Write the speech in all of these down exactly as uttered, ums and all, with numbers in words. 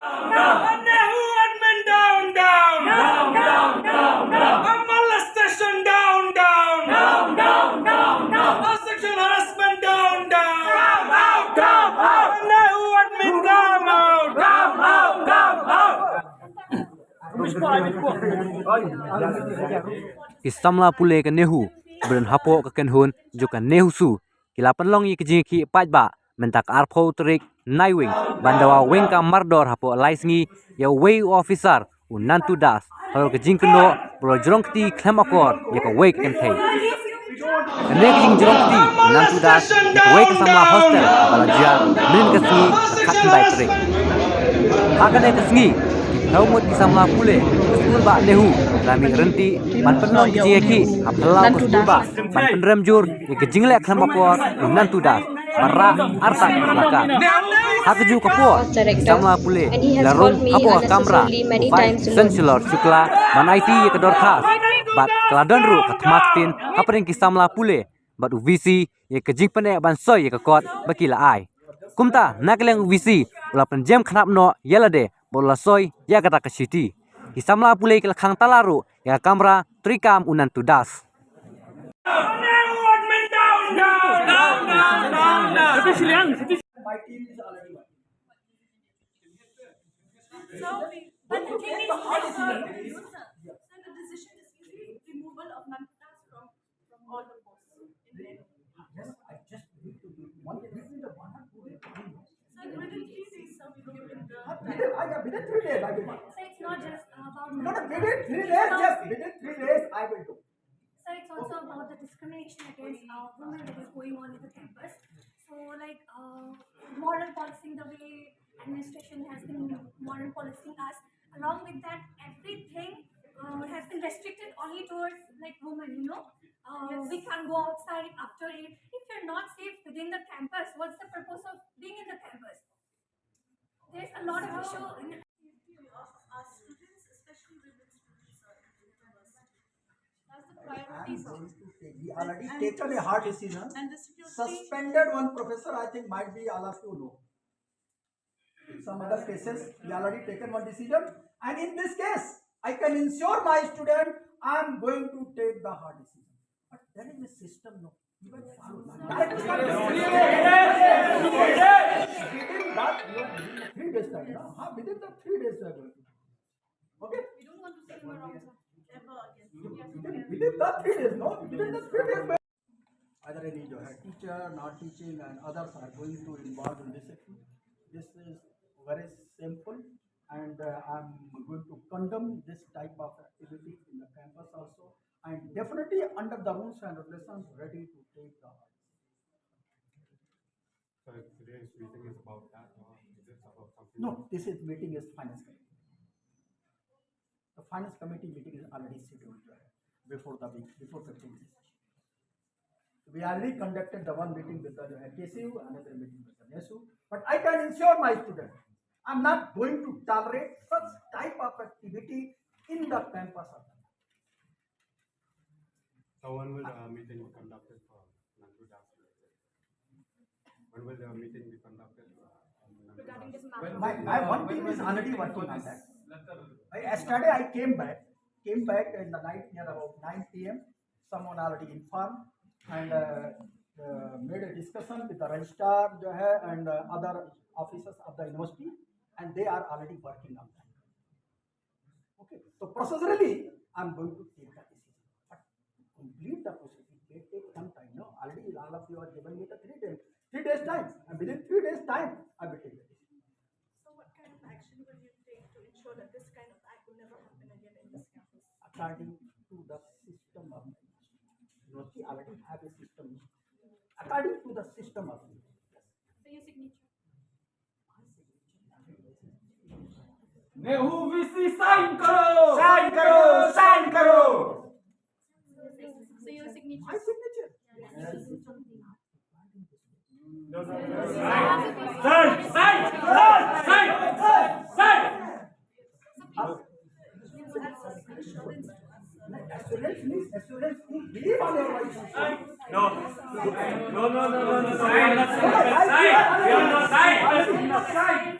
Down, down, down, down. A NEHU admin down, down. Down, down, down, down. A molestation down, down. Down, down, down, down. A sexual harassment down, down. Down, down, down, down. A NEHU admin down, down. Down, down, down, down. Ki samla pule ka NEHU ba don hapoh ka kynhun jong ka NEHUSU ki la pynlong ïa ka jingïakhih paidbah mynta ka arphew tarik Naiwieng ban dawa weng ka mardor hapoh lai sngi ïa uwei u officer u Nantu Das halor ka jingkynnoh ba u la jrong kti khlem akor ïa kawei ka kynthei. Kane ka jingjrong kti u Nantu Das ïa kawei ka samla hostel ba la jia mynhynnin ka sngi ka khatkhyndai tarik. Ha kane ka sngi ki phew ngut ki samla pule ka skul bah NEHU la mih ryntih ban pynlong ka jingïakhih ha phyllaw ka skul bah ban pynrem jur ïa ka jingleh khlem akor u Nantu Das ba rah artat ka la kah. Ha kajuh ka por ki samla pule ki la rung hapoh ka kamra u Vice Chancellor Shukla ban aiti ïa ka dorkhas bad ka la don ruh ka thma ktien hapdeng ki samla pule bad u VC ïa ka jingpyni ban soi ïa ka kot ba ki la ai. Kumta na ka liang u VC u la pynjem khnap noh ïa lade bad u la soi ïa kata ka shithi. Ki samla pule ki la khang tala ruh ïa ka kamra treikam u Nantu Das. So, but the thing is, uh, so the decision is easy, removal of Nantu Das from, from all the posts in the Yes, I just need to do one, this is the one or two days. So within three days, sir, we will give it the Ah, within, ah, yeah, within three days, I will. So it's not just about No, no, within three days, yes, within three days, I will do. So it's also about the discrimination against uh, women that is going on in the campus. So like uh, moral policing, the way administration has been moral policing us, along with that, everything uh, has been restricted only towards like women, you know. Uh, we can't go outside after eight. If you're not safe within the campus, what's the purpose of being in the campus? There's a lot of issue in safety of our students, especially women students, uh, in the university. That's the priority, sir. We already taken a hard decision. And this will change. Suspended one professor, I think might be all of you know. Some other cases, we already taken one decision. And in this case, I can ensure my student, I am going to take the hard decision. But there is a system, no. Even follow. Within that, no, within the three days time, no? Ha, within the three days we are going to do. Okay? We don't want to see him around, sir, ever again. Within, within the three days, no? Within the three days. Either any जो है teacher, not teaching, and others are going to involve in this action. This is very shameful, and uh, I'm going to condemn this type of activity in the campus also. And definitely under the rules and regulations, ready to take the So today's meeting is about that, or is it about something No, else? This is meeting is finance committee. The finance committee meeting is already scheduled uh, before the week, before fifteen days. We already conducted the one meeting with the uh, K C U, another meeting with the NEHUSU. But I can ensure my student, I'm not going to tolerate such type of activity in the campus of the So when will the meeting be conducted for Nantu Das? When will the meeting be conducted? Regarding this matter. My, my one team is already working on that. I, yesterday I came back, came back in the night near about nine P M. Someone already informed and uh, uh, made a discussion with the registrar जो है, and uh, other officers of the university, and they are already working on that. Okay, so procedurally, I'm going to take that decision. But complete the process. It may take some time. No, already all of you are given me the three days, three days time. And within three days time, I will take the decision. So what kind of action will you take to ensure that this kind of act will never happen again in this campus? According to the system of university already have a system. According to the system of university. So your signature? NEHU VC sign करो, sign करो, sign करो। So your signature? My signature. Yes. Sign, sign, sign, sign, sign. Assurance means assurance to believe on your right. No. No, no, no, no, no, no. Sign, sign, sign, sign. Sign.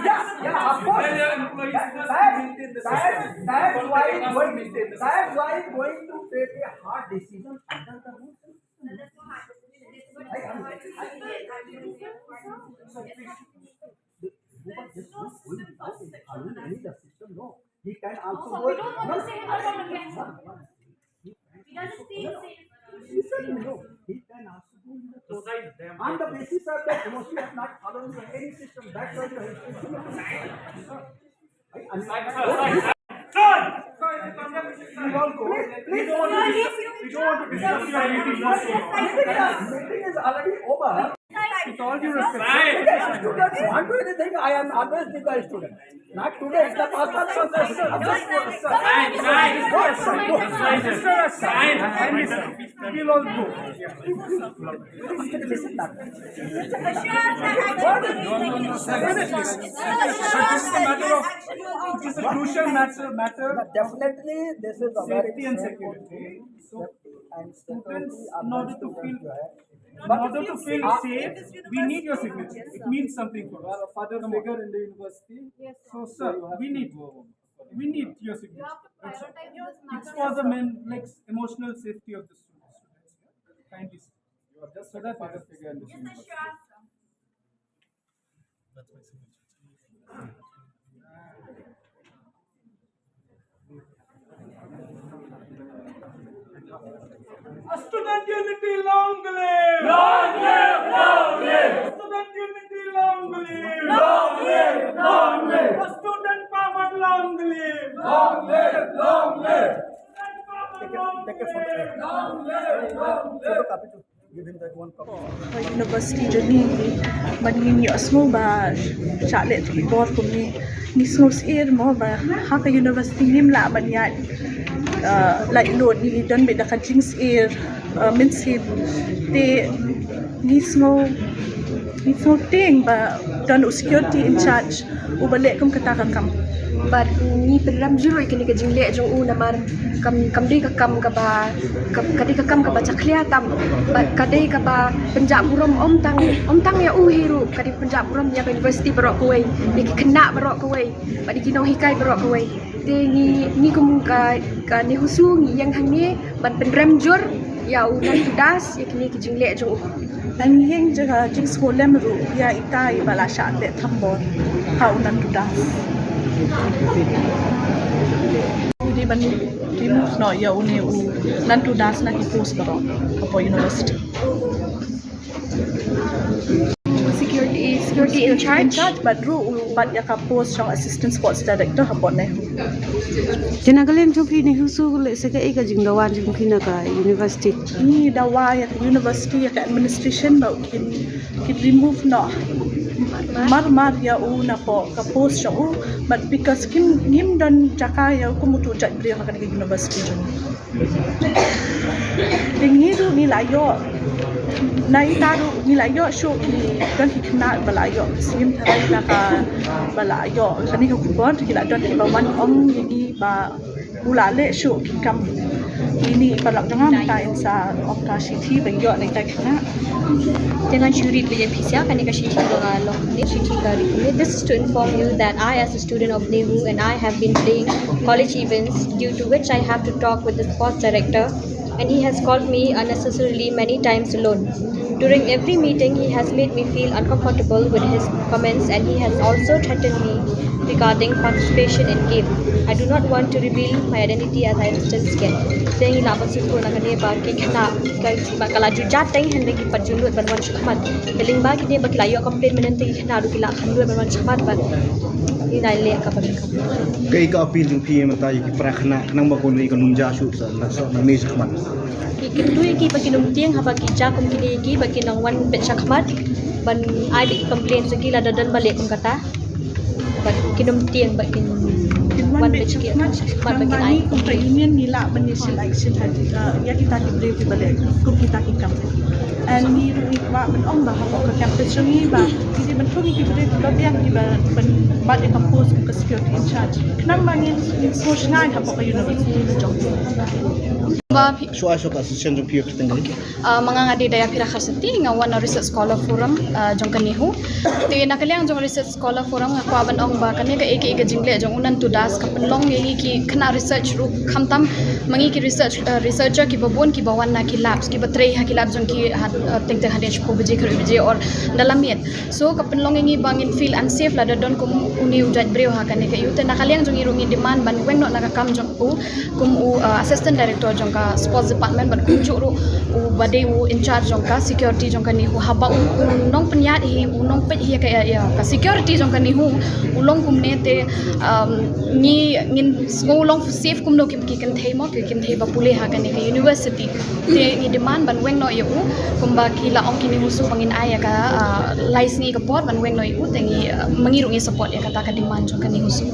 Yeah, yeah, of course. That, that, that, that's why going, that's why going to take a hard decision under the rules. I, I, I, but this is not going without following any the system law. He can also go. No, no, no, no, no. He can also go. Listen, no. He can also go in the court on the basis of that emotion of not following any system. That's why the history. I, I, we don't go. We don't want to discuss, we don't want to discuss your meeting now. Meeting is, meeting is already over. With all due respect, students want to anything, I am always with my student. Not today, in the past also. We'll all go. It is a crucial matter, matter. Definitely, this is a very safety and security. So, and students, in order to feel, in order to feel safe, we need your signature. It means something for us. Father figure in the university. So, sir, we need, we need your signature. That's all. It's for the men, like, emotional safety of the students. Kindly, sir. You are just a father figure in the university. Student unity, long live! Long live, long live! Student unity, long live! Long live, long live! Student power, long live! Long live, long live! Student power, long live! Long live, long live! Ka university jong ngi, ban ngin ïohsngew ba shah leh ki bor kumne, ngi sngew syier mo ba ha ka university ngim lah ban ïaid, uh, laitluid, ngi don beit da ka jingsyier, uh, mynsiem. Te ngi sngew, ngi sngew tieng ba don u security in charge uba leh kum kata ka kam. Bad ngi pynrem jur ïa kane ka jingleh jong u namar kam, kam dei ka kam kaba, kam, ka dei ka kam kaba jakhlia tam. Bad ka dei kaba pynjah burom ym tang, ym tang ïa u hi ruh, ka dei pynjah burom ïa ka university baroh kawei, ïa ki khynnah baroh kawei, bad ïa ki nonghikai baroh kawei. Te ngi, ngi kum ka, ka NEHUSU ngi ïeng hangne ban pynrem jur ïa u Nantu Das ïa kine ki jingleh jong u. Ngi ïeng jur ka jingsngewlem ruh ïa ita iba la shah leh thombor ha u Nantu Das. Ngi dei ban remove noh ïa une u Nantu Das na ki post baroh hapoh university. Security, security in charge. In charge, bad ruh u bat ïa ka post jong assistant sports director hapoh NEHU. Te na ka liang jong phi, NEHUSU leh sa kaei ka jingdawa jong phi na ka university? Ngi dawa ïa ka university, ïa ka administration ba kin, kin remove noh marmar ïa u napoh ka post jong u, bad because kim, ngim don jaka ïa u kum uto u jait briew ha kane ka university jong ngi. Te ngi ruh ngi la ïoh, na ita ruh ngi la ïoh shuh ki, don ki khynnah ba la ïoh mynsiem tharai na kaba la ïoh kane ka khubor, ki la don kiba wan ong ïa ngi ba u la leh shuh ki kam. Ini paralok jong nga mynta in sa ong ka shithi ba ïoh na ita ki khynnah. Te ngan shu read biang ïa phi sha kane ka shithi ba nga long ne, shithi ka ri kumne. This is to inform you that I, as a student of NEHU, and I have been playing college events, due to which I have to talk with the sports director, and he has called me unnecessarily many times alone. During every meeting, he has made me feel uncomfortable with his comments, and he has also threatened me Regarding participation in game, I do not want to reveal my identity as I am still scared. Te ngi lah ban sngewthuh na kane ba ki khynnah ka, ba ka la ju jia teng hynrei ki pat ju nud ban wan shakhmat. Te lyngba kine ba ki la ïoh complain mynhynnin te ki khynnah ruh ki la kham nud ban wan shakhmat bad ngi nai leh ka ban. Kaei ka appeal jong phi mynta ïa ki para khynnah khnang ba kane kan ym jia shuh sa na sa na ne shakhmat? Ki kyntu ïa ki ba kin ym tieng haba ki jia kum kine ïa ki ba kin nang wan beit shakhmat ban ai beit ki complain sa ki lada don ba leh kum kata. Ba kin ym tieng ba kin wan beit ki shakhmat ba kin ai. Kum ka union ngi lah ban ïa shu action ha ïa kita ki briew ki ba leh kum kita ki kam. And ngi ruh ngi kwah ban ong ba hapoh ka campus jong ngi ba ngi dei ban thung ïa ki briew ki ba biang ki ba ban bat ïa ka post ka security in charge. Khnang ba ngin ngin sngewsynei hapoh ka university jong ngi. Ba phi Shuwa shuwa ka association jong phi ïa ka teng kali. Ah, ma nga nga dei Dayapira Kharsati, nga wan na Research Scholar Forum, ah, jong ka NEHU. Te na ka liang jong Research Scholar Forum nga kwah ban ong ba kane ka, eh, ka, eh, ka jingleh jong u Nantu Das ka pynlong ïa ngi ki khynnah research ruh khamtam ma ngi ki research, ah, researcher ki ba bun ki ba wan na ki labs, ki ba trei ha ki labs jong ki ha, ah, teng teng hadien shiphew baje khatwei baje or da la miet. So ka pynlong ïa ngi ba ngin feel unsafe lada don kum une u jait briew ha kane ka ïew. Te na ka liang jong ngi ruh ngi demand ban weng noh na ka kam jong u kum u, uh, assistant director jong ka sports department bad kumjuh ruh u ba dei u in charge jong ka security jong ka NEHU. Haba u, u nongpynïaid hi, u nongpeit hi ka, ïa, ka security jong ka NEHU u long kumne te, um, ngi ngin sngew long safe kumno ki, ki kynthei mo, ki kynthei ba pule ha kane ka university. Te ngi demand ban weng noh ïa u kumba ki la ong ki NEHUSU ba ngin ai ïa ka, uh, lai sngi ka por ban weng noh ïa u. Te ngi, uh, ma ngi ruh ngi support ïa kata ka demand jong ka NEHUSU.